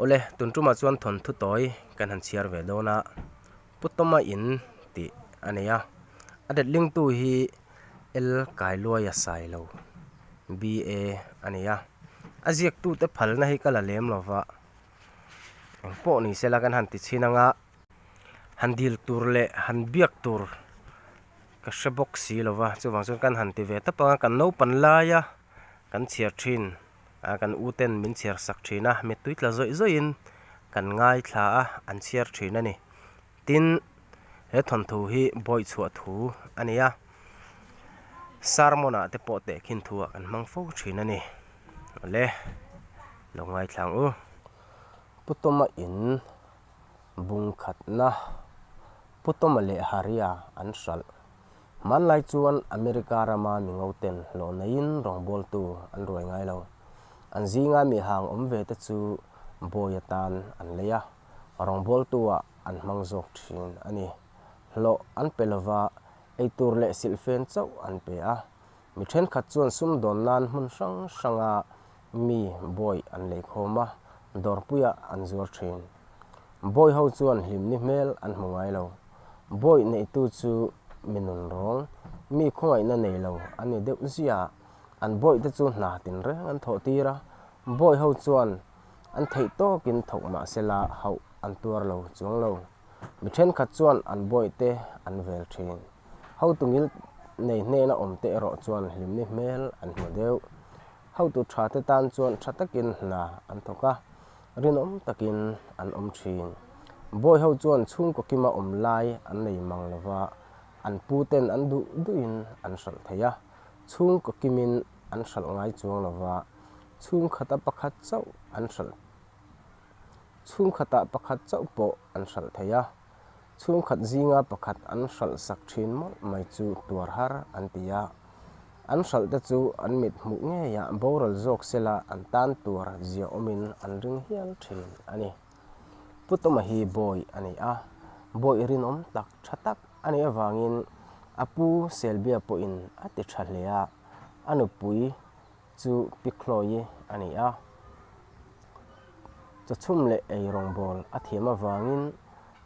Awle, tun tumah chuan thawnthu tawi kan han chhiar ve dawn a, Pu Tawma in tih a nei a, a detlingtu hi L Kailuaia Sailo, BA a ni a, a ziaktute phalna hi ka la lem lo va, eng pawh ni sela kan han ti chhin ang a, han dil tur leh han biak tur ka hre bawk si lo va, chuvang chuan kan han ti ve tawp ang a, kan naupan laia kan chhiar thin a kan u ten min chhiar sak thin a, mittui tla zawih zawih in kan ngaithla a, an chhiar thin a ni. Tin, he thawnthu hi bawi chhuah thu a ni a, sermon ah te pawh tehkhin thu ah kan hmang fo thin a ni. Awle, lo ngaithla ang u. Pu Tawma in bung khatna Pu Tawma leh Haria an hralh. Hmanlai chuan America rama mi ngoten hlawh neiin rawngbawltu an ruai ngai lo. An zinga mi hang awm ve te chu bawi atan an lei a, rawngbawltu-ah an hmang zawk thin a ni. Hlawh an pe lova, eitur leh silhfen chauh an pe a. Mi thenkhat chuan sumdawn nan hmun hrang hranga mi bawi an lei khawm a, dawrpuiah an zuar thin. Bawi ho chuan hlimni hmel an hmu ngai lo. Bawi neihtu chu mi nun rawng, mi khawngaihna nei lo a ni deuh zia. An bawihte chu hna tinreng an thawh tir a, bawi ho chuan an theih tawkin thawk mah sela hauh an tuar lo chuang lo. Mi thenkhat chuan an bawihte an vel thin. Hotu ngil nei hnena awmte erawh chuan hlimni hmel an hmu deuh. Hotu tha te tan chuan tha takin hna an thawk a, rinawm takin an awm thin. Bawi ho chuan chhungkaw kima awm lai an nei mang lo va, an pu ten an duh duhin an hralh thei a, chhungkaw kimin an hralh ngai chuang lo va, chhungkhata pakhat chauh an hralh chhungkhatah pakhat chauh pawh an hralh thei a. Chhungkhat zinga pakhat an hralh sak thin mawlh mai chu tuar har an ti a. An hralh te chu an mit hmuh ngeiah boral zawk sela an tan tuar zia awmin an ring hial thin a ni. Pu Tawma hi bawi a ni a, bawi rinawm tak tha tak a nih avangin a pu Selbia pawhin a ti tha hle a, a nupui chu Pi Chloe a ni a. Chawchhum leh eirawngbawl a thiam avangin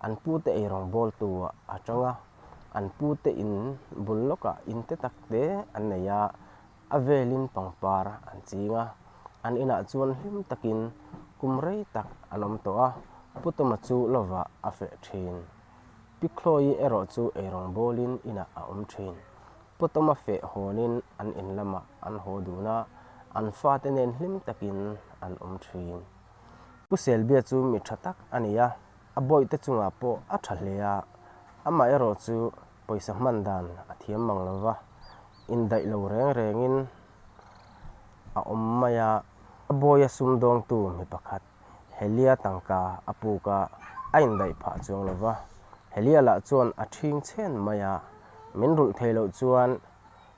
an pute eirawngbawltu ah a tang a, an pute in bul lawkah in te tak te an nei a, a velin pangpar an ching a, an inah chuan hlim takin kum rei tak an awm tawh a, Pu Tawma chu lovah a feh thin. Pi Chloe erawh chu eirawngbawlin inah a awm thin. Pu Tawma feh hawnin an in lamah an haw dun a, an fate nen hlim takin an awm thin. Pu Selbia chu mi tha tak a ni a, a bawihte chungah pawh a tha hle a, amah erawh chu pawisa hman dan a thiam mang lo va, indaih lo reng rengin a awm mai a. A bawia sumdawngtu mi pakhat Helia tangka a puk a, a indaih phah chuang lo va, Helia lah chuan a ṭhing chhen mai a, Min rulh thei loh chuan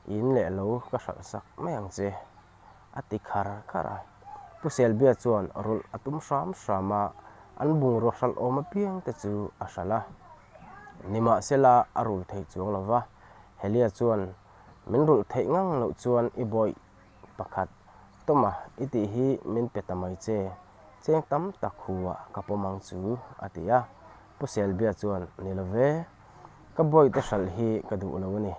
in leh lo ka hralh sak mai ang che. A ti khar khar a. Pu Selbia chuan rulh a tum hram hram a, an bungraw hralh awm apiang te chu a hralh a. Nimahsela a rul thei chuang lo va, Helia chuan, Min rulh theih ngang loh chuan i bawih pakhat Tawma i tih hi min pe ta mai che, cheng tam tak hu ah ka pawm ang chu, a ti a. Pu Selbia chuan, Ni lo ve, ka bawihte hralh hi ka duh lo a ni.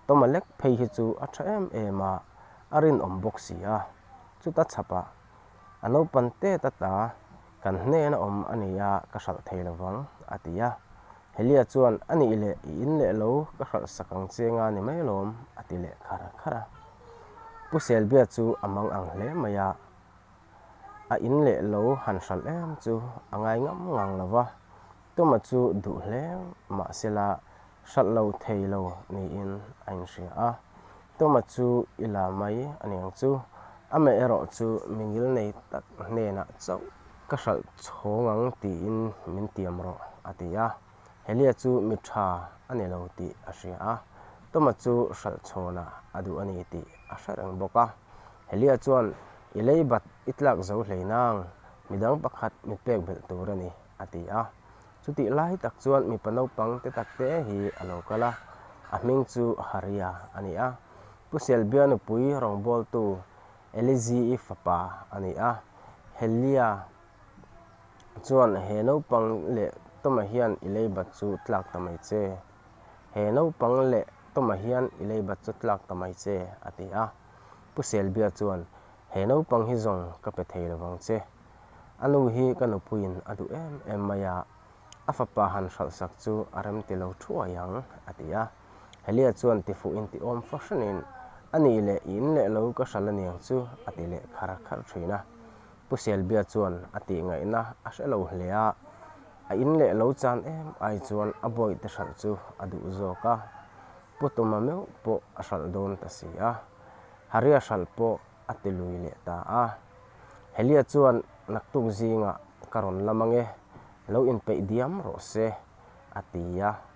Tawma lek phei hi chu a tha em em a, a rinawm bawk si a. Chuta chhapah a naupan tet ata kan hnena awm a ni a, ka hralh thei lo vang, a ti a. Helia chuan, A nih leh, i in leh lo, ka hralh sak ang che nga ni mai lawm, a ti leh khar khar a. Pu Selbia chu a mang ang hle mai a, a in leh lo han hralh em chu a ngai ngam ngang lo va, Tawma chu duh hle mahsela hralh lo thei lo niin a inhria a. Tawma chu i la mai a niang chu, amah erawh chu mi ngil nei tak hnenah chauh ka hralh chhawng ang tiin min tiam rawh a ti a. Helia chu mi tha a ni lo tih a hria a, Tawma chu hralh chhawnah a duh a ni tih a hre reng bawk a. Helia chuan, I lei bat i tlak zo hlei nang, midang pakhat mi pek belh tur a ni. a ti a. Chutih lai tak chuan mipa naupang te tak te hi a lo kal a, a hming chu Haria a ni a. Pu Selbia nupui rawngbawltu Elizi-i fapa a ni a, Helia Chuan he naupang leh Tawma hian i leibat chu tlak ta mai che. He naupang leh Tawma hian i leibat chu tlak ta mai che, a ti a. Pu Selbia chuan, He naupang hi zawng ka pe thei lovang che. A nu hi ka nupuiin a duh em em mai a, a fapa han hralhsak chu a remti lo thuai ang, a ti a. Helia chuan tifuhin ti awm fahranin, A nih leh i in leh lo ka hralh aniang chu, a ti leh khar khar thin a. Pu Selbia chuan a tih ngaihna a hre lo hle a, a in leh lo chan em ai chuan a bawihte hralh chu a duh zawk a, Pu Tuma meuh pawh a hralh dawn ta si a, Haria hralh pawh a ti lui leh ta a. Helia chuan naktuk zingah ka rawn lam ange, lo inpeih diam rawh se, a ti a.